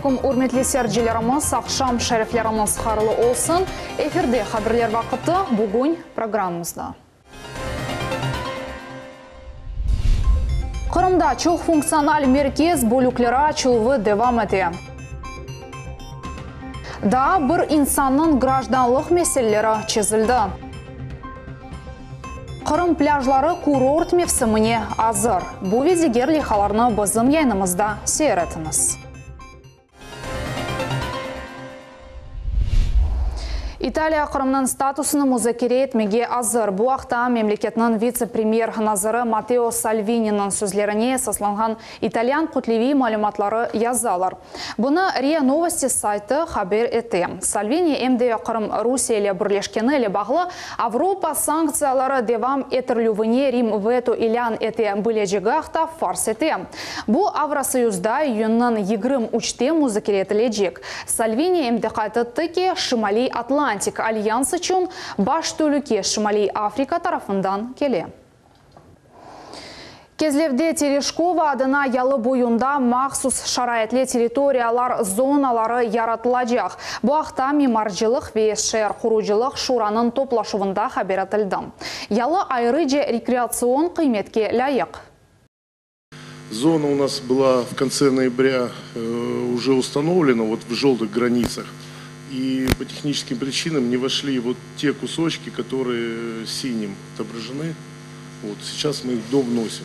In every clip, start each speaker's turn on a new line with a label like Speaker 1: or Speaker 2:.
Speaker 1: aleyküm, ürmetli seyircilerimiz, aqşam şerifleriñiz hayırlı olsun! Efirde Haberler vaqıtı, bugün programmamızda. Qırımda çoq funktsional merkez bölükleri açıluvı devam ete. Daa bir insannıñ grajdanlıq meseleleri çezildi. Qırım plâjları kurort mevsimine azır. Bu ve diger leyhalarnı bizim yayınımızda seyir etiñiz. İtaliya Qırımnıñ statusını muzakere etmege azır. Bu aqta memleketniñ vitse-premyer naziri Matteo Salvininiñ sözlerine esaslanğan italyan kütleviy malümatları yazalar. Bunı RIA Novosti saytı haber ete. Salvini em de Qırım Rusiye ile birleşkeni ile bağlı Avropa sanktsiyaları devam etirilüvine Rim veto ilân ete bilecegi aqta farz ete. Bu Avrosoyuzda iyünniñ 23-te muzakere etilecek. Salvini em de qayd etti ki, Şimaliy Atlantik alyans içün baş telüke Şimaliy Afrika tarafından kele. Kezlevde Tereşkova adına yalı boyunda mahsus şaraitli territoriyalar zonaları yaratılacaq. Bu aqta Mimarcılıq ve şeer qurucılıq şuranıñ toplaşuvında haber etildi. Yalı ayrıca rekreatsion qıymetke lâyıq.
Speaker 2: Zona у нас была в конце ноября уже установлена вот в желтых границах. И по техническим причинам не вошли вот те кусочки, которые синим отображены. Вот сейчас мы их довносим.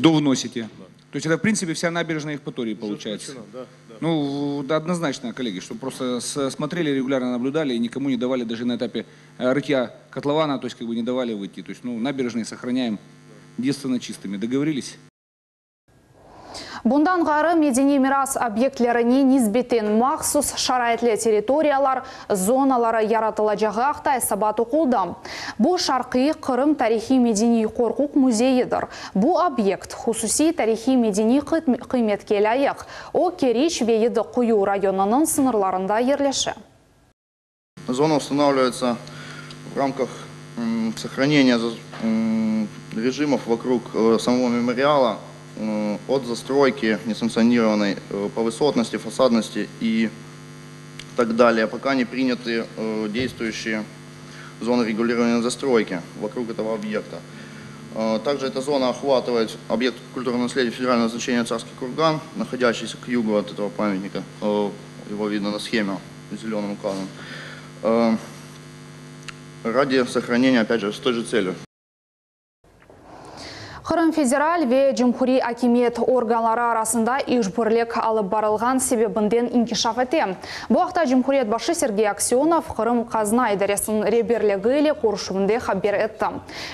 Speaker 3: Довносите? Да. То есть это, в принципе, вся набережная Евпатории получается?
Speaker 2: Включена, да, да.
Speaker 3: Ну, да, однозначно, коллеги, чтобы просто смотрели, регулярно наблюдали и никому не давали даже на этапе рытья котлована, то есть как бы не давали выйти. То есть, ну, набережные сохраняем девственно чистыми. Договорились?
Speaker 1: Bundan ğayrı, medeniy miras obyektlerine nisbeten mahsus şaraitli territoriyalar zonaları yaratılacağı aqta esabat oquldı. Bu, Şarqiy Qırım tarihiy-medeniy qorquq müzeyidir. Bu obyekt hususiy tarihiy-medeniy qıymetke lâyıq. O, Keriç ve Yedi Quyu rayonınıñ sıñırlarında yerleşe.
Speaker 4: Зона устанавливается в рамках сохранения режимов вокруг самого мемориала от застройки несанкционированной по высотности, фасадности и так далее, пока не приняты действующие зоны регулирования застройки вокруг этого объекта. Также эта зона охватывает объект культурного наследия федерального значения Царский курган, находящийся к югу от этого памятника. Его видно на схеме зеленым указан. Ради сохранения, опять же, с той же целью.
Speaker 1: Qırım federal ve cumhuriy akimiyet organları arasında işbirlik alıp barılğan sebebinden inkişaf ete. Bu aqta cumhuriyet başı Sergey Aksönov Qırım qazna idaresiniñ reberligi ile körüşüvinde haber etti.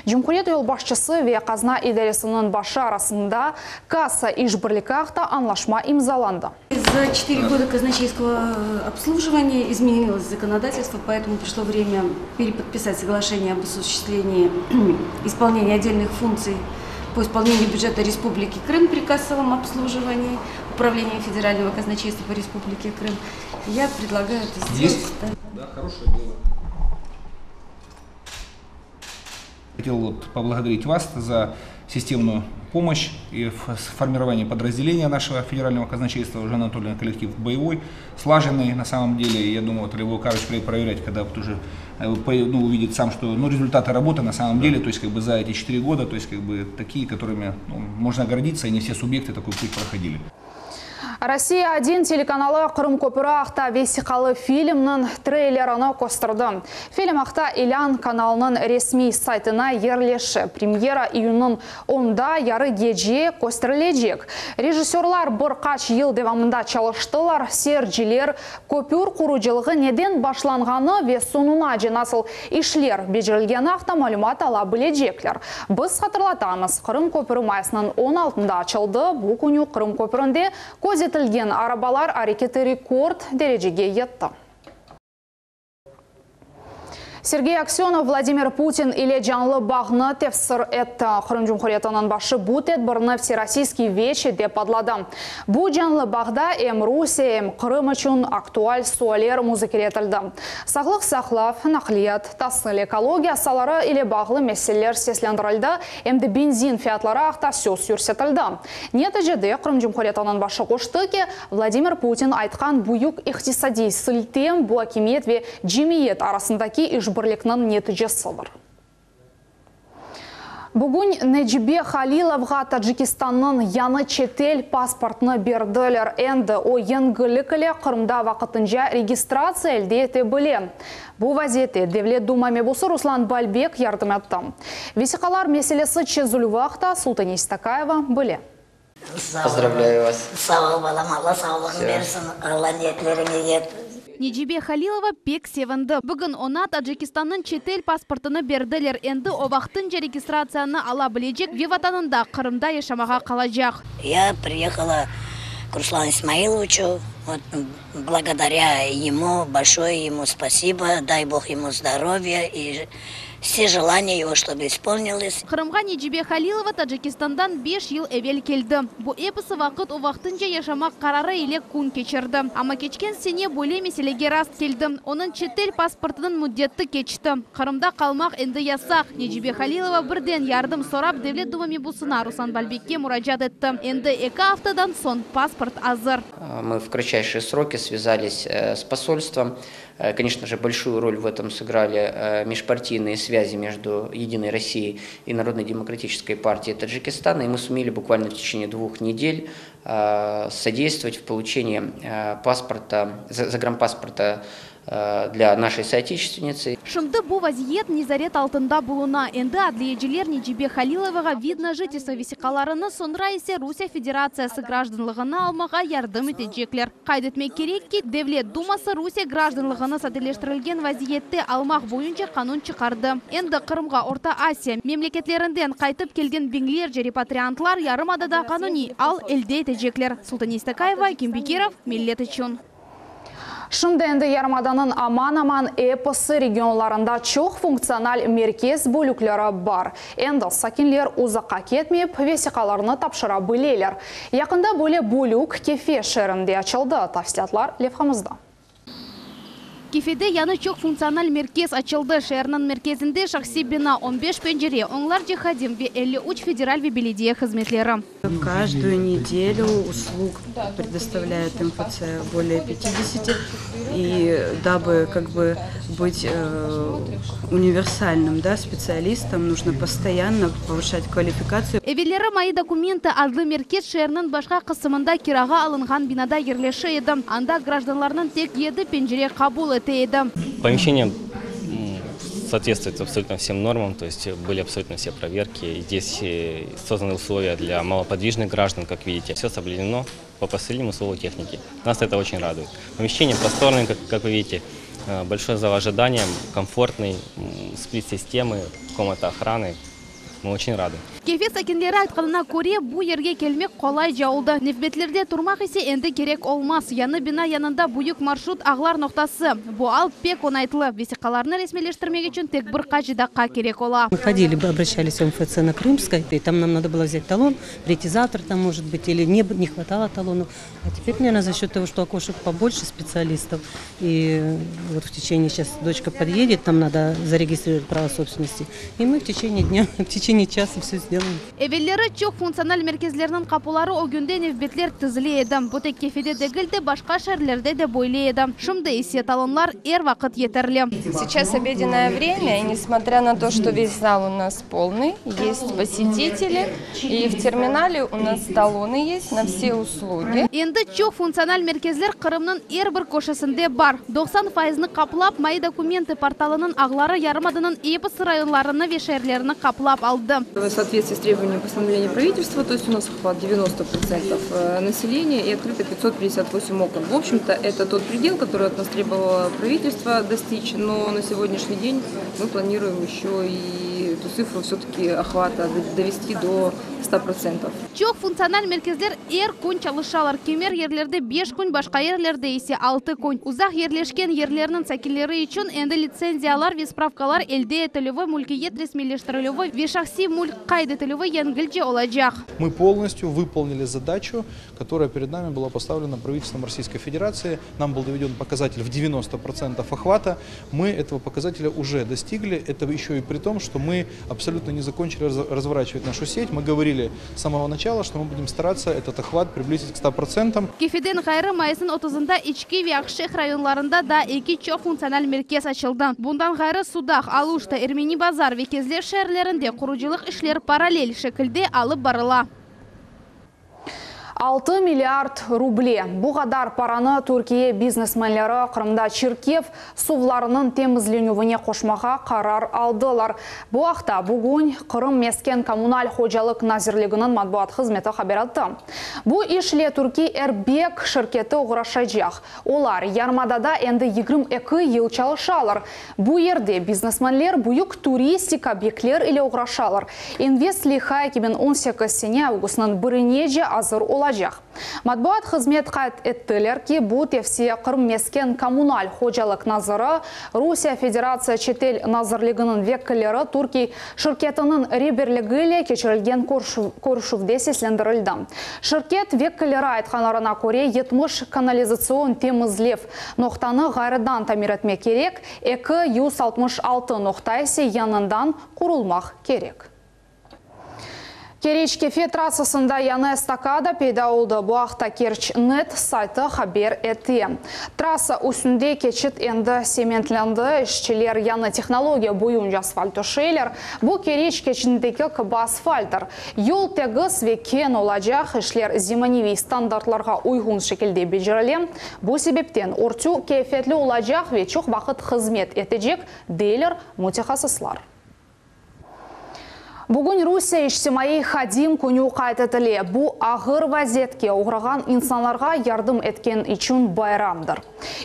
Speaker 1: Cumhuriyet yolbaşçısı ve qazna idaresiniñ başı arasında kassa işbirligi aqta añlaşma imzalandı.
Speaker 5: За четыре года казначейского обслуживания изменилось законодательство, поэтому пришло время переподписать соглашение об осуществлении исполнения отдельных функций по исполнению бюджета Республики Крым при кассовом обслуживании Управления Федерального казначейства по Республике Крым. Я предлагаю это сделать.
Speaker 3: Есть?
Speaker 5: Да.
Speaker 3: Да, хорошее дело. Хотел вот поблагодарить вас за системную помощь и в формировании подразделения нашего федерального казначейства. Уже Анатольевна, коллектив боевой, слаженный на самом деле. Я думаю, вот Левой Карыч приедет проверять, когда вот уже ну, увидит сам, что ну, результаты работы на самом деле, то есть как бы за эти 4 года, то есть как бы такие, которыми ну, можно гордиться, и не все субъекты такой путь проходили.
Speaker 1: Россия 1 telekanalı Qırım köpüri aqta vesiqalı filmniñ treylerini kösterdi. Film aqta ilân kanalınıñ resmiy saytına yerleşe. Premyera iyünniñ onda yarı gece kösterilecek. Rejissörlar bir qaç yıl devamında çalıştılar, seyirciler köpür qurucılığı neden başlanğanı ve soñunace nasıl işler becerilgeni aqta malümat ala bilecekler. Biz hatırlatamız, Qırım köpüri mayısnıñ on altında açıldı, bu künü Qırım köpürinde közetilgen arabalar areketi rekord derecege yetti. Sergey Aksönov Vladimir Putin ile canlı bağnı tefsir etti. Qırım Cumhuriyetiniñ başı bu tedbirni Vserossiyskiy veçe dep adladı. Bu canlı bağda em Rusiye, em Qırım içün aktual sualler muzakere etildi. Sağlıq saqlav, naqliyat, tasil, ekologiya saaları ile bağlı meseleler seslendirildi, em de benzin fiyatları aqta söz yürsetildi. Neticede, Qırım Cumhuriyetiniñ başı qoştı ki, Vladimir Putin aytqan büyük iqtisadiy siltem bu akimiyet ve cemiyet arasındaki işbirlikniñ neticesidir. Bugün Necibe Halilovğa Tacikistannıñ yañı çetel pasportını berdiler. Endi o yengillik ile Qırımda vaqtınca registratsiya elde ete bile. Bu vaziyette Devlet Duma mebusı Ruslan Balbek yardım etti. Vesiqalar meselesi çezilüvi aqta Sultane İstakayeva bile.
Speaker 6: Pozdravlâyu vas.
Speaker 7: Sağ ol, balam, Alla sağlığın bersin, Alla niyetleriñe yet.
Speaker 8: Necibe Halilova pek sevindi. Bugün oña Tacikistannıñ çetel pasportını berdiler. Endi o vaqtınca registratsiyanı ala bilecek ve vatanında, Qırımda yaşamağa qalacaq.
Speaker 7: Ya priyehala k Ruslan İsmailoviçu, vot, blagodarâ emu, bolşoye emu spasibo, day Bog emu zdorovya i Vse jelaniya ego çtoby ispolnilis.
Speaker 8: Qırımğa Necibe Halilova Tacikistandan beş yıl evel keldi. Bu episi vaqıt o vaqtınca yaşamaq qararı ile kün keçirdi. Amma keçken sene böyle meselege rast keldi, onıñ çetel pasportınıñ müddeti keçti. Qırımda qalmaq endi yasaq. Necibe Halilova birden yardım sorap Devlet Duma mebusına Ruslan Balbekke muracaat etti. Endi eki aftadan soñ pasport azır.
Speaker 6: Мы в кратчайшие сроки связались с посольством. Конечно же, большую роль в этом сыграли межпартийные связи между Единой Россией и Народной демократической партией Таджикистана. И мы сумели буквально в течение двух недель содействовать в получении паспорта, загранпаспорта для нашей соотечественницы.
Speaker 8: Şimdi bu vaziyet nezaret altında buluna. Endi adliyeciler Necibe Halilovağa vid na jitelstvo vesiqalarını, soñra ise Rusiye Federatsiyası grajdanlığını almağa yardım etecekler. Qayd etmek kerek ki, Devlet duması Rusiye grajdanlığını sadeleştirilgen vaziyette almaq boyunca qanun çıqardı. Endi Qırımğa Orta Asiya memleketlerinden qaytıp kelgen biñlerce repatriantlar yarımadada qanuniy al elde etecekler. Sultane İstakayeva, Akim Bekirov, Millet içün.
Speaker 1: Şimdi endi yarımadanıñ aman-aman episi regionlarında çoq funktsional merkez bölükleri bar. Endi sakinler uzaqqa ketmeyip, vesiqalarını tapşıra bileler. Yaqında böyle bölük Kefe şeerinde açıldı. Tafsilâtlar levhamızda.
Speaker 8: Kefede yañı çoq funktsional merkez açıldı. Şeerniñ merkezinde şahsiy bina, on beş pencere, onlarca hadim ve 53 federal ve belediye hızmetleri.
Speaker 9: Каждую неделю услуг предоставляет МФЦ более 50. И дабы как бы быть универсальным да, специалистом, нужно постоянно повышать квалификацию.
Speaker 8: Evelleri Moi dokumentı adlı merkez şeerniñ başqa qısmında kirağa alınğan binada yerleşe edi. Anda grajdanlarnıñ tek yedi pencere qabul ete edi.
Speaker 10: Помещение соответствует абсолютно всем нормам, то есть были абсолютно все проверки. Здесь созданы условия для малоподвижных граждан, как видите. Все соблюдено по последнему слову техники. Нас это очень радует. Помещение просторное, как, как вы видите, большой зал ожидания, комфортный, сплит-системы, комната охраны. Мы очень рады.
Speaker 8: Kefe sakinleri aytqanına köre, bu yerge kelmek qolayca oldı. Nevbetlerde turmaq ise endi kerek olmaz. Yañı bina yanında büyük marşrut ağlar noqtası. Bu al pek oñaytlı. Vesiqalarnı resmiyleştirmek içün tek bir qaç daqqa kerek ola.
Speaker 11: Мы ходили, обращались в МФЦ на Крымской, и там нам надо было взять талон, прийти завтра там, может быть, или не, не хватало талонов. А теперь, наверное, за счет того, что окошек побольше специалистов, и вот в течение, сейчас дочка подъедет, там надо зарегистрировать право собственности, и мы в течение дня, в течение часа все сделаем.
Speaker 8: Evelleri çoq funktsional merkezlerniñ qapuları ögünde nevbetler tizile edi. Bu tek Kefede degil de, başqa şeerlerde de böyle edi. Şimdi ise talonlar er vaqıt yeterli.
Speaker 12: Сейчас обеденное время, и несмотря на то, что весь зал у нас полный, есть посетители, и в терминале у нас талоны есть на все услуги.
Speaker 8: Endi çoq funktsional merkezler Qırımnıñ er bir köşesinde bar. 90 faizni qaplap, Moi dokumentı portalınıñ ağları yarımadanıñ episi rayonlarını ve şeerlerini qaplap aldı.
Speaker 13: В соответствии с требованиями постановления правительства, то есть у нас охват 90% населения и открыто 558 окон. В общем-то, это тот предел, который от нас требовало правительство достичь, но на сегодняшний день мы планируем еще и эту цифру все-таки охвата довести до 100%.
Speaker 8: Çoq funktsional merkezler er kün çalışalar, kimer yerlerde beş kün, başqa yerlerde ise altı kün. Uzaq yerleşken yerlerniñ sakinleri içün endi litsenziyalar ve spravkalar elde etilüvi, mülkiyet resmiyleştirilüvi ve şahsiy mülk qayd etilüvi yengilce olacaq.
Speaker 14: Мы полностью выполнили задачу, которая перед нами была поставлена правительством Российской Федерации. Нам был доведен показатель в 90% охвата. Мы этого показателя уже достигли. Это еще и при том, что мы абсолютно не закончили разворачивать нашу сеть. Мы говорили с самого начала, что мы будем стараться этот охват приблизить к 100%.
Speaker 8: Kefeden ğayrı, mayısnıñ otuzında İçki ve Aqşeyh rayonlarında da eki çoq funktsional merkez açıldı. Bundan ğayrı, Sudaq, Aluşta, Ermeni Bazar ve Kezlev şeerlerinde qurucılıq işleri parallel şekilde alıp barıla.
Speaker 1: 6 milliard ruble. Bu qadar paranı Türkiye biznesmenleri Qırımda çirkef suvlarınıñ temizlenüvine qoşmağa qarar aldılar. Bu aqta bugün Qırım mesken kommunal hocalıq nazirliginiñ matbuat hızmeti haber etti. Bu iş ile türkiy Erbek şirketi oğraşacaq. Olar yarımadada endi 22 yıl çalışalar. Bu yerde biznesmenler büyük turistik obyektler ile oğraşalar. İnvest leyha 2018 sene avgustnıñ birinece azır olacaq. Matbuat hızmet qayd ettiler ki, bu tevsiye Qırım mesken kommunal hocalıq naziri, Rusiye Federatsiya çetel nazirliginiñ vekilleri Türkiy şirketiniñ reberligi ile keçirilgen körüşüvde seslendirildi. Şirket vekilleri aytqanlarına köre, 70 kanalizatsion temizlev noqtanı ğayrıdan tamir etmek kerek, 266 noqta ise yañıdan qurulmaq kerek. Keriç-Kefe trassasında yañı estakada peyda oldı. Bu aqta Kerç-net saytı haber ete. Trassa üstünde keçit endi sementlendi, işçiler yañı tehnologiya boyunca asfalt töşeyler. Bu Keriç keçitindeki kibi asfalttır. Yol tegiz ve keñ olacaq, işler zemaneviy standartlarğa uyğun şekilde becerile. Bu sebepten örtü keyfiyetli olacaq ve çoq vaqıt hızmet etecek, deyler mütehassıslar. Bugün Rusiye içtimaiy hadim künü qayd etile. Bu, ağır vaziyetke oğrağan insanlarğa yardım etken içün bayramdır.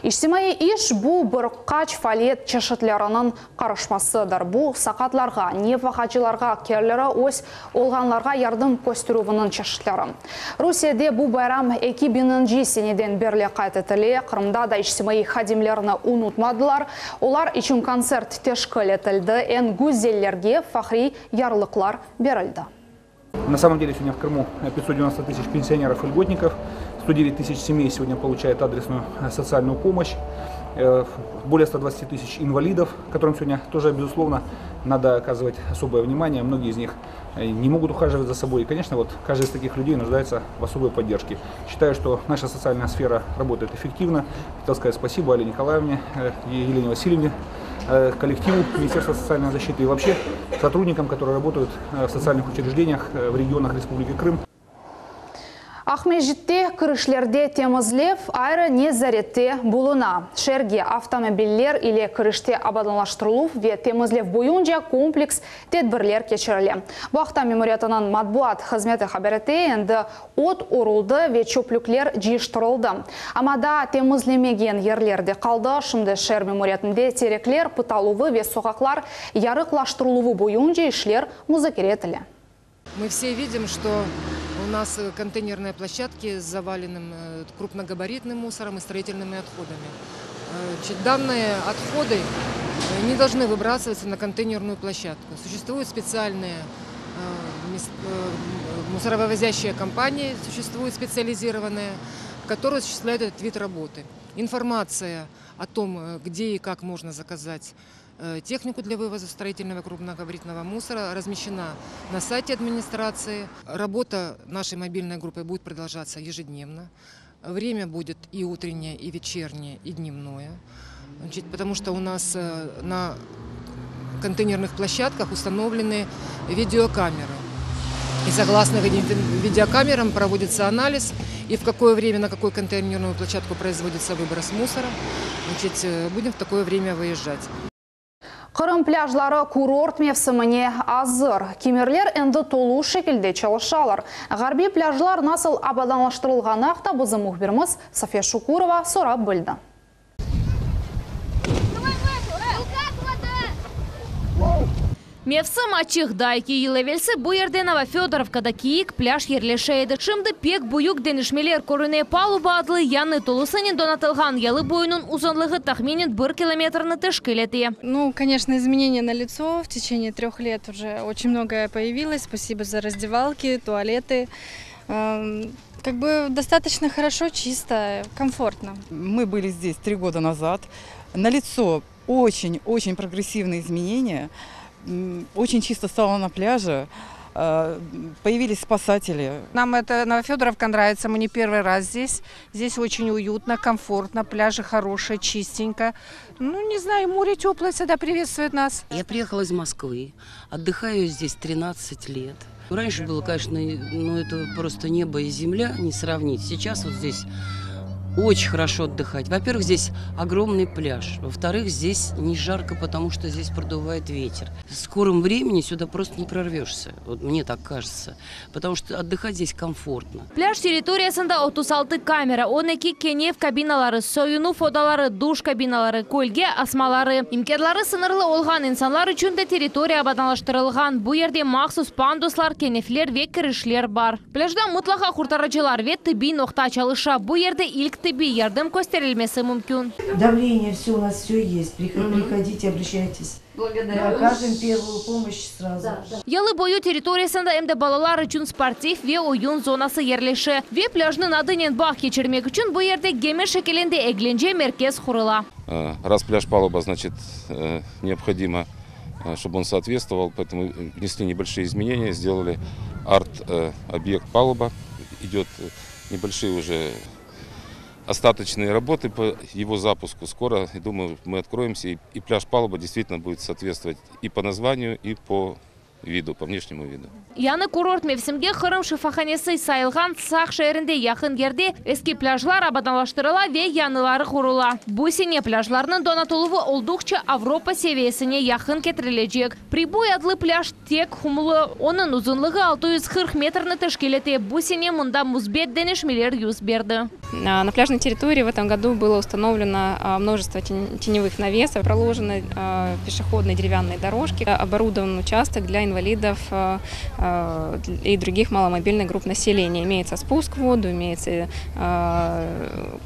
Speaker 1: İçtimaiy iş, bu, bir qaç faaliyet çeşitleriniñ qarışmasıdır. Bu, saqatlarğa, nefaqacılarğa, keliri öz olğanlarğa yardım kösterüviniñ çeşitleri. Rusiyede bu bayram eki biñinci seneden berli qayd etile. Qırımda da içtimaiy hadimlerni unutmadılar. Olar içün kontsert teşkil etildi, eñ güzellerge fahriy yarlıqlar berildi.
Speaker 3: На самом деле сегодня в Крыму 590 тысяч пенсионеров и льготников, 109 тысяч семей сегодня получают адресную социальную помощь, более 120 тысяч инвалидов, которым сегодня тоже, безусловно, надо оказывать особое внимание. Многие из них не могут ухаживать за собой. И, конечно, вот каждый из таких людей нуждается в особой поддержке. Считаю, что наша социальная сфера работает эффективно. Хотел сказать спасибо Алле Николаевне, Елене Васильевне, коллективу Министерства социальной защиты и вообще сотрудникам, которые работают в социальных учреждениях в регионах Республики Крым.
Speaker 1: Aqmescitte kirişlerde temizlev ayrı nezarette buluna. Şeerge avtomobiller ile kirişte abadanlaştırıluv ve temizlev boyunca kompleks tedbirler keçirile. Bu aqta memuriyetiniñ matbuat hızmeti haber ete, endi ot oruldı ve çöplükler cıyıştırıldı. Amma daa temizlemegen yerler de qaldı. Şimdi şeer memuriyetinde terekler pıtaluvı ve soqaqlar yarıqlaştırıluvı boyunca işler muzakere etile.
Speaker 15: Мы все видим, что у нас контейнерные площадки с заваленным крупногабаритным мусором и строительными отходами. Данные отходы не должны выбрасываться на контейнерную площадку. Существуют специальные мусоровывозящие компании, существуют специализированные, которые осуществляют этот вид работы. Информация о том, где и как можно заказать технику для вывоза строительного крупногабаритного мусора, размещена на сайте администрации. Работа нашей мобильной группы будет продолжаться ежедневно. Время будет и утреннее, и вечернее, и дневное. Значит, потому что у нас на контейнерных площадках установлены видеокамеры. И согласно видеокамерам проводится анализ, и в какое время, на какую контейнерную площадку производится выброс мусора. Значит, будем в такое время выезжать.
Speaker 1: Qırım plâjları kurort mevsimine azır. Kimerler endi tolu şekilde çalışalar. Ğarbiy plâjlar nasıl abadanlaştırılğanı aqta bizim mühbirimiz Safiye Şukurova sorap bildi.
Speaker 8: Mevsim açıq, daa eki yıl evelsi bu yerde Novofödorovkada kiyik plâj yerleşe edi. Şimdi pek büyük deñişmeler körüne, paluba adlı yañı tolusınen donatılğan yalı boyunıñ uzunlığı tahminen bir kilometrni teşkil ete.
Speaker 16: Nu, конечно, изменения налицо, в течение трех лет уже очень многое появилось, спасибо за раздевалки, туалеты. Как бы достаточно хорошо, чисто, комфортно.
Speaker 17: Мы были здесь три года назад. Налицо очень-очень прогрессивные изменения. Очень чисто стало на пляже. Появились спасатели.
Speaker 18: Нам это Новофедоровка нравится, мы не первый раз здесь. Здесь очень уютно, комфортно, пляжи хорошие, чистенько. Ну, не знаю, море теплое всегда приветствует нас.
Speaker 19: Я приехала из Москвы, отдыхаю здесь 13 лет. Раньше было, конечно, ну это просто небо и земля не сравнить. Сейчас вот здесь очень хорошо отдыхать. Во-первых, здесь огромный пляж. Во-вторых, здесь не жарко, потому что здесь продувает ветер. В скором времени сюда просто не прорвешься. Вот мне так кажется. Потому что отдыхать здесь комфортно.
Speaker 8: Plâj territoriyasında 36 kamera, 12 kenef kabinaları, soyunuv odaları, duş kabinaları, kölge asmaları. İmkânları sıñırlı olğan insanlar içün de territoriya abadanlaştırılğan. Bu yerde mahsus panduslar, kenefler ve kirişler bar. Plâjda mıtlaqa qurtarıcılar ve tıbbiy noqta çalışa. Bu yerde ilk tıbbiy yardım kösterilmesi mümkün.
Speaker 20: Давление, все у нас все есть. Приходите, обращайтесь.
Speaker 5: Благодарю.
Speaker 20: Окажем первую помощь сразу.
Speaker 8: Yalı boyu territoriyasında em de balalar içün sportiv ve oyun zonası yerleşe. Ve plâjnıñ adınen bağ keçirmek içün bu yerde gemi şekilinde eglence merkez qurula.
Speaker 21: Раз пляж палуба, значит, необходимо, чтобы он соответствовал, поэтому внесли небольшие изменения, сделали арт-объект палуба. Идет небольшие уже остаточные работы по его запуску. Скоро, я думаю, мы откроемся, и пляж палуба действительно будет соответствовать и по названию, и по виду, по внешнему виду.
Speaker 8: Yañı kurort mevsimge Qırım şifahanesi sayılğan Saq şeerinde yaqın yerde eski plâjlar abadanlaştırıla ve yañıları qurula. Bu sene plâjlarnıñ donatıluvı olduqça Avropa seviyesine yaqın ketirilecek. Priboy adlı plâj tek qumlı. Onıñ uzunlığı 640 metrni teşkil ete. Bu sene mında müsbet deñişmeler yüz berdi.
Speaker 22: На пляжной территории в этом году было установлено множество теневых навесов, проложены пешеходные деревянные дорожки, оборудован участок для инвалидов и других маломобильных групп населения. Имеется спуск в воду, имеются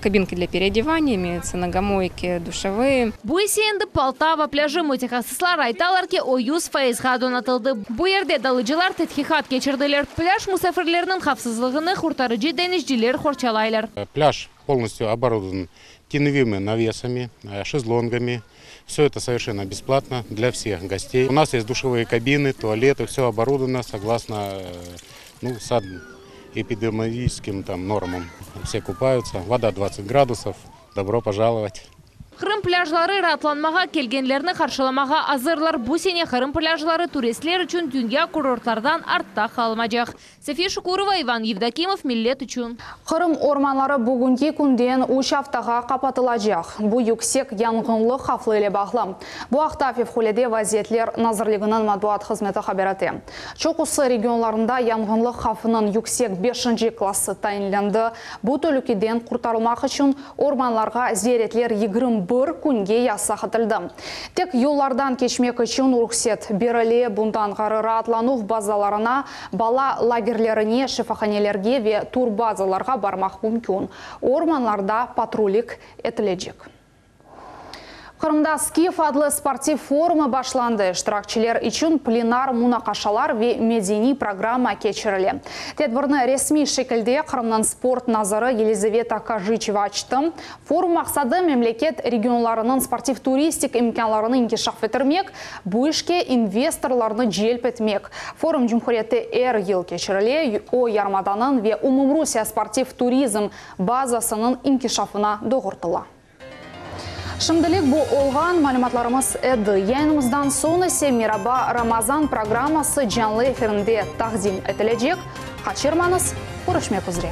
Speaker 22: кабинки для переодевания, имеются ногомойки, душевые.
Speaker 8: Bu ise endi Poltava plâjı mütehassıslar aytalar ki, o 100 fayızğa donatıldı. Bu yerde dalıcılar tedqiqat keçirdiler. Plâj musafirleriniñ havfsızlığını qurtarıcı deñizciler qorçalaylar.
Speaker 23: Пляж полностью оборудован теневыми навесами, шезлонгами. Все это совершенно бесплатно для всех гостей. У нас есть душевые кабины, туалеты, все оборудовано согласно ну, эпидемиологическим там, нормам. Все купаются, вода 20 градусов. Добро пожаловать.
Speaker 8: Qırım plâjları raatlanmağa kelgenlerni qarşılamağa azırlar. Bu sene Qırım plâjları turistler içün dünya kurortlardan artta qalmaycaq. Safiye Şukurova, Ivan Yevdokimov, Millet içün.
Speaker 1: Qırım ormanları bugünki künden 3 aftağa qapatılacaq. Bu yüksek yanğınlıq havfı ile bağlı. Bu aqta Fevqulâde vaziyetler nazirliginiñ matbuat hızmeti haber ete. Çoqusı regionlarında yanğınlıq havfınıñ yüksek 5 klassı tayinlendi. Bu telükeden qurtarılmaq içün ormanlarğa ziyaretler 21 künge yasaq etildi. Tek yollardan keçmek içün ruhset berile bundan ğayrı raatlanuv bazalarına, bala lagerlerine, şifahanelerge ve turbazalarğa barmaq mümkün. Ormanlarda patrullik etilecek. Qırımda Skif adlı sportiv forumı başlandı. İştirakçiler içün plenar munaqaşalar ve medeniy programma keçirile. Tedbirni resmiy şekilde Qırımnıñ sport naziri Yelizaveta Kojiçeva açtı. Forum maqsadı memleket regionlarınıñ sportiv turistik imkânlarını inkişaf ettirmek, bu işke investorlarnı celp etmek. Forum Cumhuriyette er yıl keçirile, o yarımadanıñ ve umumrusiye sportiv turizm bazasınıñ inkişafına doğrultıla. Şimdilik bu olğan malümatlarımız edi. Yayınımızdan soñ ise Meraba Ramazan programması canlı efirinde taqdim etilecek. Qaçırmañız, körüşmek üzre.